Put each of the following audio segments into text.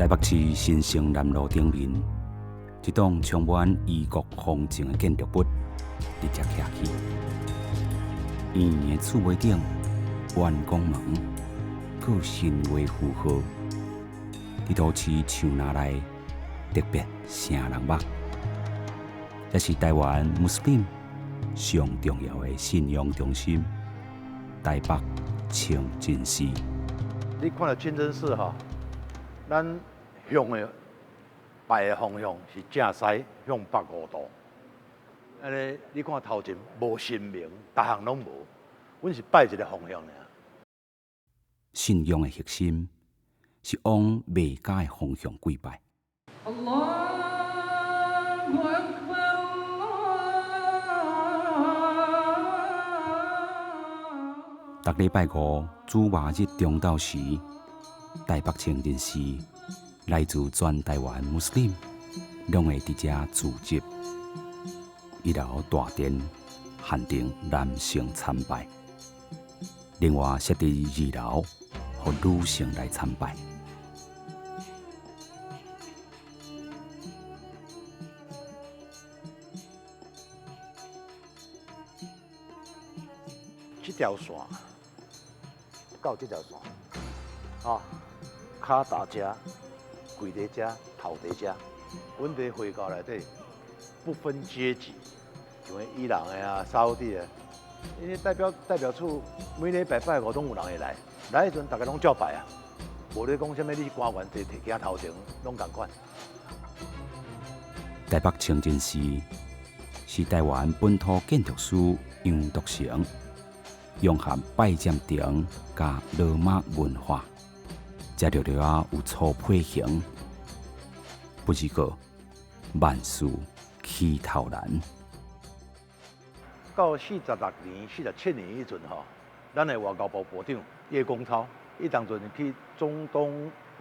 台北市新生南路頂面，一棟充滿異國風情的建築物，佇遮徛起。圓圓的厝尾頂，圓光門，閣有神話符號，佇都市樹林內特別穢人目。這是台灣穆斯林上重要的信仰中心——台北清真寺。你看著清真寺吼，咱向的拜的方向是正西向北5度。按呢，你看頭前無神明，逐項攏無，阮是拜一个方向爾。信仰的核心是往麥加的方向跪拜。الله أكبر 逐禮拜五主麻日中晝時，台北清真寺來自全台灣穆斯林攏會佇遮聚集，一樓大殿限定男性參拜，另外設佇二樓，予女性來參拜。這條線到這條線，啊，跤踏這，跪佇這，頭佇這，阮佇回教內底不分階級，像伊朗的啊、沙烏地的，𪜶代表處每禮拜拜五攏有人會來，來彼陣逐家攏照拜啊，無咧講啥物你是官員佇提行頭前，攏仝款。台北清真寺是台灣本土建築師楊篤成融合拜占庭佮羅馬文化，才略略仔有粗批型。不是過萬事起頭難。到46年、47年彼陣吼，咱的外交部部長葉公超，伊當陣去中東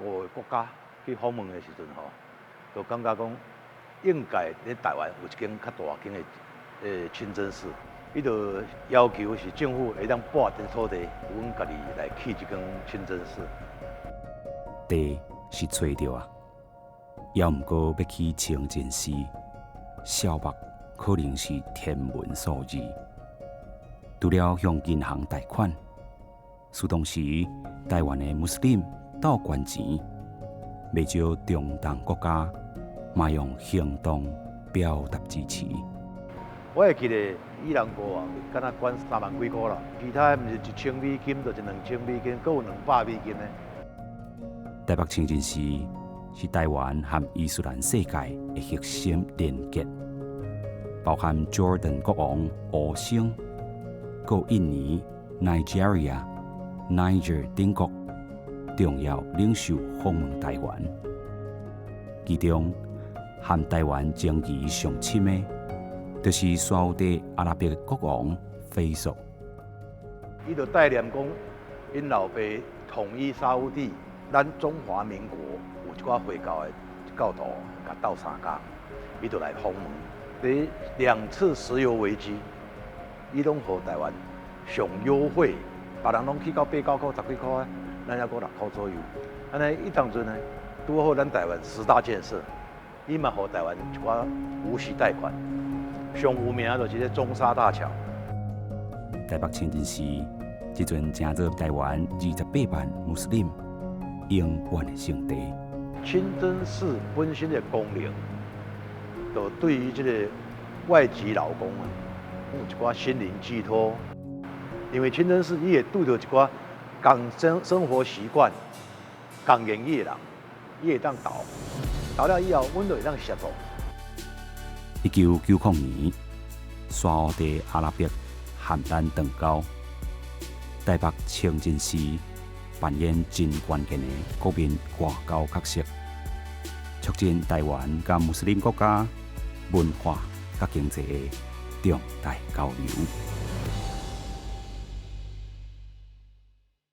五个國家去訪問的時陣吼，就感覺講應該佇台灣有一間較大間的清真寺，伊就要求是政府會當撥一塊土地，阮家己來起這間清真寺。地是揣著啊，猶毋過欲起清真寺，數目可能是天文數字。除了向銀行貸款，適當時台灣的穆斯林鬥捐錢，袂少中東國家嘛用行動表達支持。我會記得伊朗國王敢若捐3萬幾箍啦，其他毋是1000美金，就是2000美金，閣有200美金的。台北清真寺是台灣和伊斯蘭世界的核心連結，包含 Jordan 國王胡生、閣印尼、Nigeria、Niger 等國重要領袖訪問台灣，其中和台灣情誼上深的，就是沙烏地阿拉伯國王菲索。伊就帶念講，𪜶老爸統一沙烏地，咱中華民國有一寡回教的教徒共鬥相共，伊就來訪問。佇兩次石油危機，伊攏予台灣上優惠，別人攏起到八九箍、十幾箍啊，咱猶閣6箍左右。按呢，伊當陣呢，拄好咱台灣十大建設，伊嘛予台灣一寡無息貸款。上有名就是這中沙大橋。台北清真寺這陣成做台灣28萬穆斯林永遠的聖地。清真寺本身的功能，就對於這個外籍勞工啊，有一寡心靈寄託。因為清真寺伊會拄著一寡仝生活習慣、仝言語的人，伊會當投，投了以後，阮就會當協助。1990年，沙烏地阿拉伯和咱斷交，台北清真寺扮演真關鍵的國民外交角色，促進台灣佮穆斯林國家文化佮經濟的重大交流。